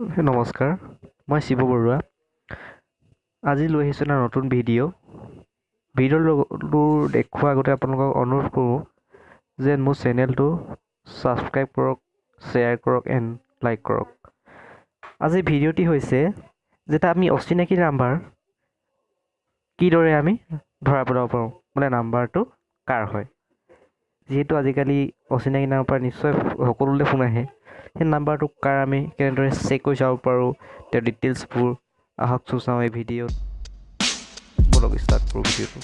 নমস্কাৰ, মই শিৱ বৰুৱা। আজি লৈ আহিছোঁ এটা নতুন ভিডিঅ'। ভিডিঅ'টো দেখুওৱাৰ আগতে আপোনালোকক অনুৰোধ কৰোঁ যে মোৰ চেনেলটো ছাবস্ক্ৰাইব কৰক, শ্বেয়াৰ কৰক এণ্ড লাইক কৰক। আজি ভিডিঅ'টি হৈছে যেতিয়া আমি অচিনাকি নাম্বাৰ কিদৰে আমি ধৰা পেলাব পাৰোঁ, মানে নাম্বাৰটো কাৰ হয়। যিহেতু আজিকালি অচিনাকি নাম্বাৰ নিশ্চয় সকলোলৈ ফোন আহে, সেই নাম্বাৰটো কাৰ আমি কেনেদৰে চেক কৰি চাব পাৰোঁ, তেওঁৰ ডিটেইলছবোৰ আহকচোন চাওঁ এই ভিডিঅ'ত। ব'লক ষ্টাৰ্ট কৰোঁ ভিডিঅ'টো।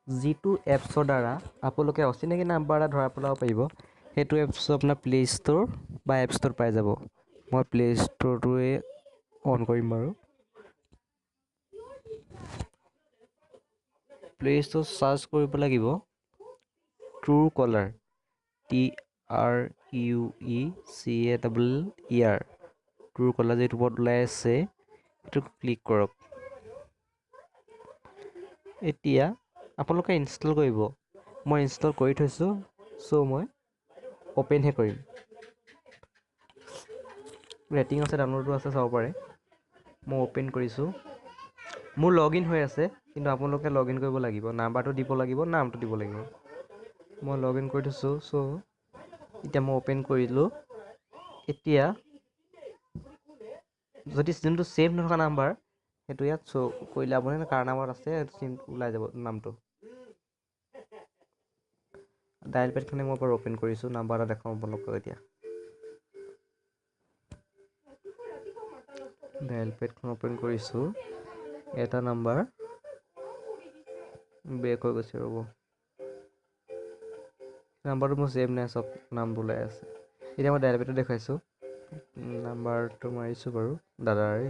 যিটো এপছৰ দ্বাৰা আপোনালোকে অচিনাকি নাম্বাৰ এটা ধৰা পেলাব পাৰিব, সেইটো এপছ আপোনাৰ প্লে' ষ্ট'ৰ বা এপ ষ্ট'ৰ পাই যাব। মই প্লে' ষ্ট'ৰটোৱে অন কৰিম বাৰু। প্লে' ষ্ট'ৰ চাৰ্চ কৰিব লাগিব Truecaller, TRUECALLER, Truecaller যিটো ওপৰত ওলাই আছে সেইটো ক্লিক কৰক। এতিয়া আপোনালোকে ইনষ্টল কৰিব। মই ইনষ্টল কৰি থৈছোঁ, চ' মই অ'পেনহে কৰিম। ৰেটিং আছে, ডাউনলোডো আছে, চাব পাৰে। মই অ'পেন কৰিছোঁ। মোৰ লগ ইন হৈ আছে, কিন্তু আপোনালোকে লগ ইন কৰিব লাগিব, নাম্বাৰটো দিব লাগিব, নামটো দিব লাগিব। মই লগ ইন কৰি থৈছোঁ, চ' এতিয়া মই অ'পেন কৰিলোঁ। এতিয়া যদি যোনটো ছেভ নথকা নাম্বাৰ, সেইটো ইয়াত শ্ব' কৰিলে আপুনি কাৰ নাম্বাৰত আছে সেইটো চিম ওলাই যাব নামটো। ডায়েল পেডখনে মই বাৰু অ'পেন কৰিছোঁ, নাম্বাৰ এটা দেখাওঁ আপোনালোকক। এতিয়া ডায়েল পেডখন অ'পেন কৰিছোঁ, এটা নাম্বাৰ বেক হৈ গৈছে, ৰ'ব। নাম্বাৰটো মোৰ ছেভ নাই, চব নামটো ওলাই আছে। এতিয়া মই ডায়েল পেডটো দেখুৱাইছোঁ, নাম্বাৰটো মাৰিছোঁ বাৰু দাদাৰে।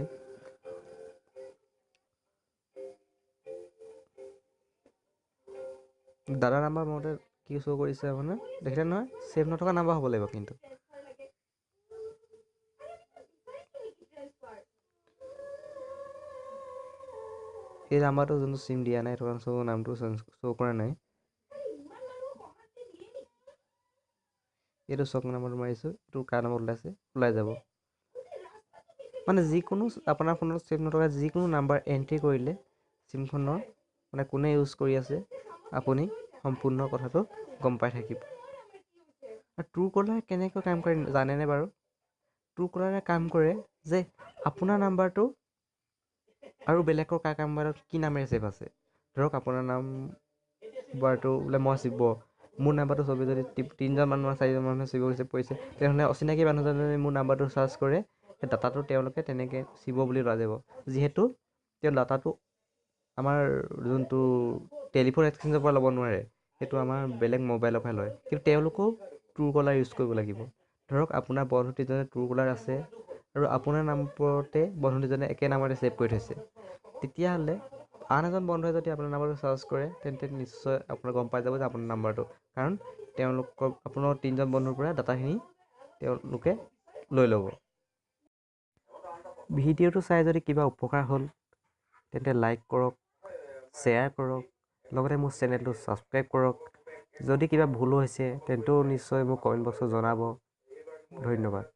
দাদাৰ নাম্বাৰ মতে কি শ্ব' কৰিছে আপোনাৰ দেখিলে নহয়, ছেভ নথকা নাম্বাৰ হ'ব লাগিব। কিন্তু এই নাম্বাৰটো যোনটো চিম দিয়া নাই, সেইটো কাৰণে শ্ব' নামটো শ্ব' কৰা নাই। এইটো চক নাম্বাৰটো মাৰিছোঁ, এইটো কাৰ নাম্বাৰ ওলাইছে ওলাই যাব। মানে যিকোনো আপোনাৰ ফোনত ছেভ নথকা যিকোনো নাম্বাৰ এণ্ট্ৰি কৰিলে চিমখনৰ মানে কোনে ইউজ কৰি আছে আপুনি সম্পূৰ্ণ কথাটো গম পাই থাকিব। আৰু ট্ৰুকলাৰ কেনেকৈ কাম কৰে জানেনে বাৰু? ট্ৰুকলাৰে কাম কৰে যে আপোনাৰ নাম্বাৰটো আৰু বেলেগৰ কাৰ নাম্বাৰত কি নামেৰে ছেভ আছে। ধৰক আপোনাৰ নাম্বাৰটো বোলে মই শিৱ, মোৰ নাম্বাৰটো চবে যদি তিনিজন মানুহ চাৰিজন মানুহে শিৱ হিচাপে পৰিছে, তেনেহ'লে অচিনাকি মানুহজনে যদি মোৰ নাম্বাৰটো চাৰ্চ কৰে, সেই ডাটাটো তেওঁলোকে তেনেকৈ শিৱ বুলি ওলাই যাব। যিহেতু তেওঁ ডাটাটো আমাৰ যোনটো টেলিফোন এক্সচেঞ্জৰ পৰা ল'ব নোৱাৰে, সেইটো আমাৰ বেলেগ মোবাইলৰ পৰা লয়। কিন্তু তেওঁলোকেও ট্ৰুকলাৰ ইউজ কৰিব লাগিব। ধৰক আপোনাৰ বন্ধু তিনিজনে ট্ৰুকলাৰ আছে আৰু আপোনাৰ নাম্বাৰতে বন্ধু তিনিজনে একে নাম্বাৰতে ছেভ কৰি থৈছে, তেতিয়াহ'লে আন এজন বন্ধুৱে যদি আপোনাৰ নাম্বাৰটো চাৰ্চ কৰে, তেন্তে নিশ্চয় আপোনাৰ গম পাই যাব যে আপোনাৰ নাম্বাৰটো, কাৰণ তেওঁলোকৰ আপোনাৰ তিনিজন বন্ধুৰ পৰা ডাটাখিনি তেওঁলোকে লৈ ল'ব। ভিডিঅ'টো চাই যদি কিবা উপকাৰ হ'ল তেন্তে লাইক কৰক, শ্বেয়াৰ কৰক, লগতে মোৰ চেনেলটো ছাবস্ক্ৰাইব কৰক। যদি কিবা ভুলো হৈছে তেন্তেও নিশ্চয় মোক কমেণ্ট বক্সত জনাব। ধন্যবাদ।